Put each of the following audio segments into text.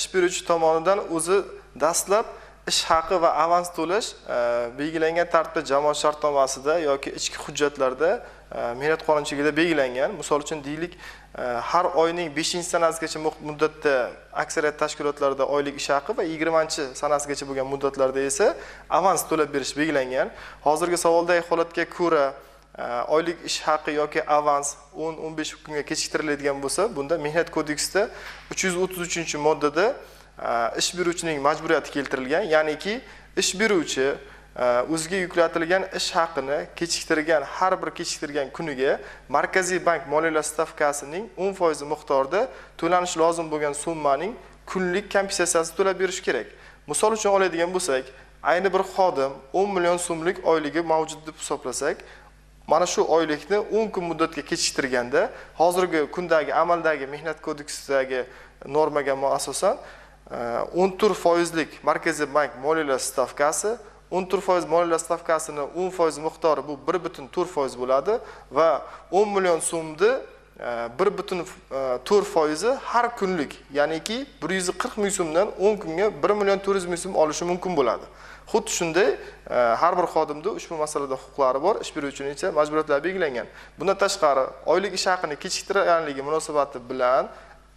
Ish beruvchi tomonidan o'zi dastlab ish haqi va avans to'lash belgilangan tartibda jamoat shartnomasida yoki ichki hujjatlarda mehnat qonunchiligida belgilangan. Misol uchun deylik, har oyning 5-sanasigacha muddatda aksariyat tashkilotlarda oylik ish haqi va 20-sanasigacha bo'lgan muddatlarda esa avans to'lab berish belgilangan. Hozirgi savoldagi holatga ko'ra oylik ish haqi yoki avans 10-15 kunga kechiktiriladigan bo'lsa, bunda Mehnat kodeksida 333-moddada ish beruvchining majburiyati keltirilgan, ya'niki ish beruvchi o'ziga yuklatilgan ish haqini kechiktirgan har bir kechiktirgan kuniga Markaziy bank moliyalash stavkasining 10% miqdorida to'lanishi lozim bo'lgan summaning kunlik kompensatsiyasi to'lab berish kerak. Misol uchun oladigan bo'lsak, ayni bir xodim 10 million so'mlik oyligi mavjud deb hisoblasak, mana shu oylikni 10 kun muddatga kechiktirganda hozirgi kundagi amaldagi Mehnat kodeksidagi normaga asosan 14%lik Markaziy bank moliyalash stavkasi, 14% moliyalash stavkasini 10% miqdori bu 1,4% bo'ladi va 10 million so'mni 1,4% har kunlik, ya'niki 140 ming so'mdan 10 kunga 1 million 400 ming so'm olishi mumkin bo'ladi. Xuddi shunday har bir xodimda ushbu masalada huquqlari bor, ish beruvchining esa majburiyatlari belgilangan. Bundan tashqari, oylik ish haqini kechiktirganligi munosabati bilan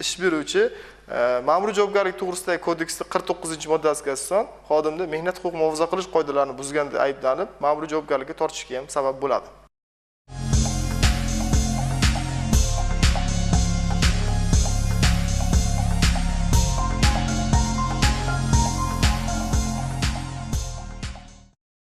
ish beruvchi ma'muriy javobgarlik to'g'risidagi kodeksning 49-moddasiga asosan xodimni mehnat huquq muhofaza qilish qoidalarini buzganda ayblanib, ma'muriy javobgarlikka tortishga ham sabab bo'ladi.